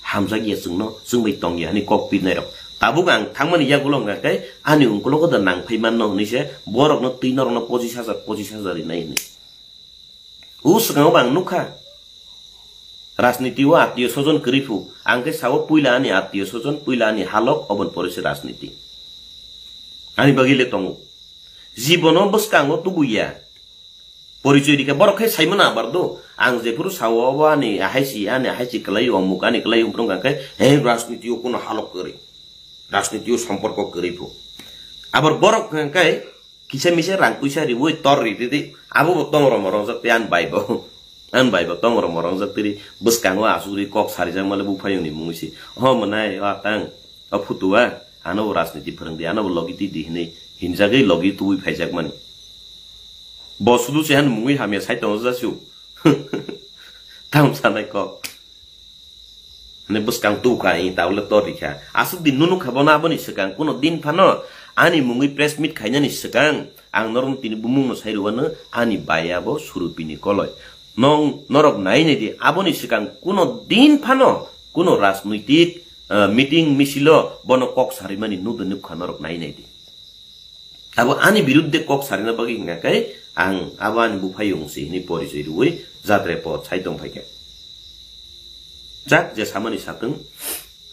hamjak ya chwngno, chwng bai tong ya hinwi kok pirnai rok. Tabuk ang thangmani yagulo hwnkha khe ani ungkulogo da nang phai manno hinwi se borokno twi norokno pochis hajar, pochis hajar rinai hinwi. O swkango bo ang nukha. Rajniti o attiyo sojon kwrwi phu. Ang khe sao puila ani attiyo sojon, puila ani halok, oboni pore se rajniti. Ani bagwi le tongo. Jibono bwskango tubu ya. Porichoi rikha, borok khe saimano abar do. Ang jephuru sao, obo ani ahai si, ani ahai si kwlai, omuk ani kwlai, umprung kha khe, he, rajniti o kuno halok kwrwi. Rajniti o somporko kwrwi phu. Abar borok khe kisa misa rang puisa riwi tor ri di di. Abo bo tongro morong jak tei ani bai bo. Ani bai bo tongro morong jak tei bwskango asuk ri kok sarijak male buphayung ni mungwi si. Ho mwnai, o atang, o phutu a, ano bo rajniti phwrwng di, ano bo logi twi di hinwi hinjagwi logi tubui phaijak mani. Bo sudu se han mungwi hamya sai tongo jasiu. Tam sanai kok. Hwnwi bwskang tukha, i tabole tor rikha. Aswk din nunu kha bono aboni swkang kuno din phano ani mungwi press meet khainani swkang ang norokno tini bumungno sai rwano ani bai abo Surupini koloi. Nong norok nai nai di, aboni swkang kuno din phano kuno rajnoitik, eh, meeting misilo bono kok sarimani nudo nukha norok nai nai di. Abo ani birudde kok sarina bagwi hwnka khe ang abo ani buphayung si hwnwi porichoi rwui jatre pod sai tong phaikha. Jak je samani satwng,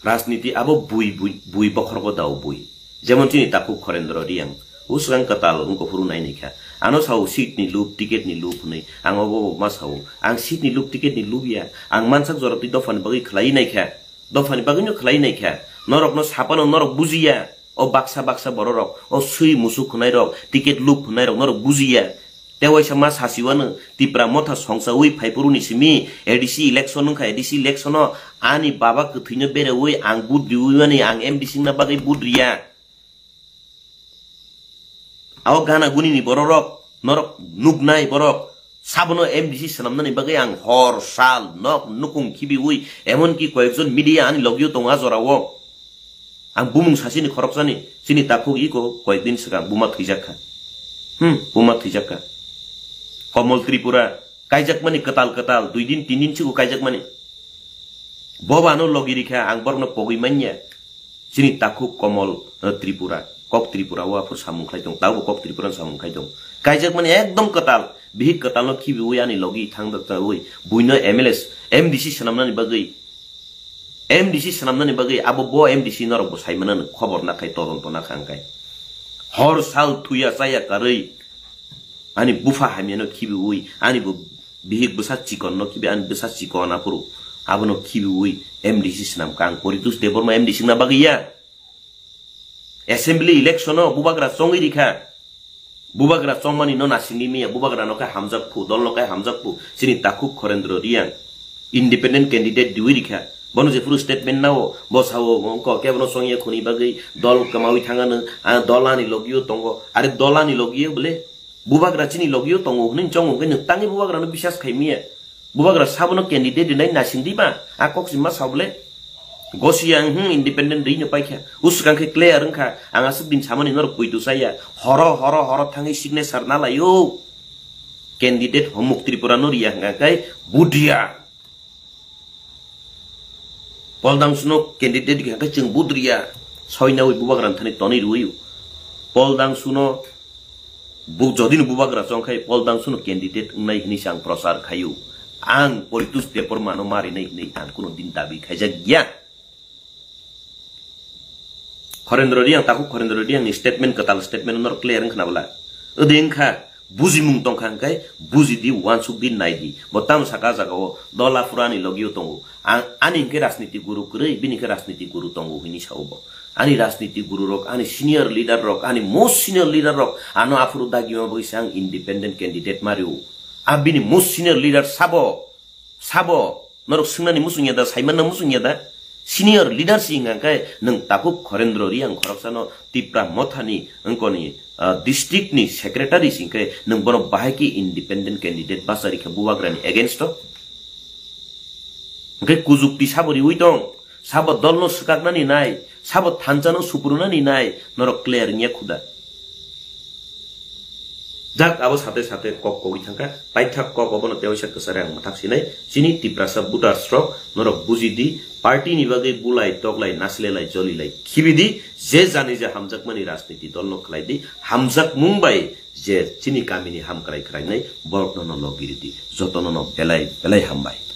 rajniti abo bui, bui, bui bokhorgo dao bui. Jemon chini takhuk Khorendro Riyang, uswkang kwtal wngkha phuru nai naikha. Ano sao seat ni lup, ticket ni lup hwnwi. Ang obo obo ma sao. Ang seat ni lup, ticket ni lup ya. Ang mansak jora twi dophani bagwi khlai naikha. Dophani bagwino khlai naikha. Norokno sapano norok bujiya. O baksa baksa bororok, o swi musuk hwnairok, ticket lup hwnairok norok bujiya. Tei waisa ma sasiwano Tipra motha songchaui phaiphuru ni simi A D C election wngkha, A D C election o ani baba kwthwino bereui ang vote riui mani ang M D C wngna bagwi vote riya. Abo gana guni ni bororok, norok nuknai borok, sabono M D C swnamnani bagwi ang hor, sal, nok, nukung khibiui, emonki koyekjon media ani logio tongo a jorao. Ang bumung sasini khoroksani, chini takhuk iko koyekdin swkang buma thwijakha. Hmm, buma thwijakha. Komol Tripura, kaijakmani kwtal kwtal, dui din, tin din sigo kaijakmani. Boba ano logi rikha, ang borokno pogwi manya. Chini takhuk Komol, eh, Tripura, kok Tripura o aphuru samung khlai tong, tabo kok Tripura samung khlai tong. Kaijakmani ekdom kwtal, bihik kwtalno khibiui ani logi thang da, da, ui, buino M L A, M D C swnamnani bagwi. M D C swnamnani bagwi abo bo M D C norok bo sai manano khobor nakhai todonto nakha hwnkhai. Hor sal thuya chaya karwi ani bupha hamyano khibiui ani bo bihik bwsa chikonno khibi ani bwsa chikon aphuru abono khibiui M D C swnamkha ang Poritos Debbarma M D C wngna bagwi ya. Assembly election o bubagra chongwi rikha. Bubagra chongmani no nasingwi miya, bubagra no khe hamjak phu, dol no khe hamjak phu. Chini takhuk Khorendro Riyang independent candidate diwi rikha. Bono jephuru statement nao, bo sao, wngkha kebono chongya khuni bagwi dol kwmawi thangano, ah, dol ani logio tongo. Are dol ani logio bole bubagra chini logio tongo hwnwi chongo hwnkhe nwng tangwi bubagra no bisas khai miya. Bubagra sabono candidate rinai nasing di ba? A kok si ma sa bole? Gosi ang, hmm, independent ri no paikha. Uswkang khe clear wngkha. Ang aswk din samani norok poito saya. Horo, horo, horo thangwi signature na laio. Candidate Homuk Tripura no riya hwnka khe budriya. Poldang suno candidate hwnka khe chwng budriya. Soinawi bubagra thani tonwi rwio. Poldang suno Bu-, jodi no bubagra chong khai Paul Dangsuno candidate wngnai hwnwi se ang prochar khaio. Ang Poritos Debbarmano marinai hwnwi ang kuno din dabi khaijak ya. Khorendro Reang, takhuk Khorendro Reang ni statement, kwtal statement norok clear wngkha na bwla? Ode wngkha, bujimung tongkha hwnkhe bujidi, uansukdi, naidi. Bo tamo saka jagao dol aphuru ani logio tongo. Ang, ani hwnkhe rajniti guru kwrwi, bini hwnkhe rajniti guru tongo hwnwi sao bo. Ani rajniti guru rok, ani senior leader rok, ani most senior leader rok, ano aphuru dagima bagwi se ang independent candidate mario. A bini most senior leader sabo, sabo, norok swngnani muchung ya da, saimanna muchung ya da? Senior leader si hwnka khe nwng takhuk Khorendro Reang khoroksano Tipra Mothani wngkoni, ah, district ni secretary si hwnkhe nwng bono bahai khe independent candidate bachari khe bubagrani against o? Hwnkhe kujukti sabo riwi tong, sabo dolno swkaknani nai, sabo thansa no suprunani nai, norok clear wngya khuda. Jak abo sate sate kok kogwi thangkha, paithak kok obono tewaisa kwchari ang mwthak sinai, chini Tiprasa voters rok norok bujidi, party ni bagwi bulai, toklai, nasilelai, jolilai, khibidi, je jani je hamjakmani rajniti dolno khlaidi, hamjakmung bai je chini kamini hamkrai khwrainai, borokno no logiridi, jotono no belai belai hambai.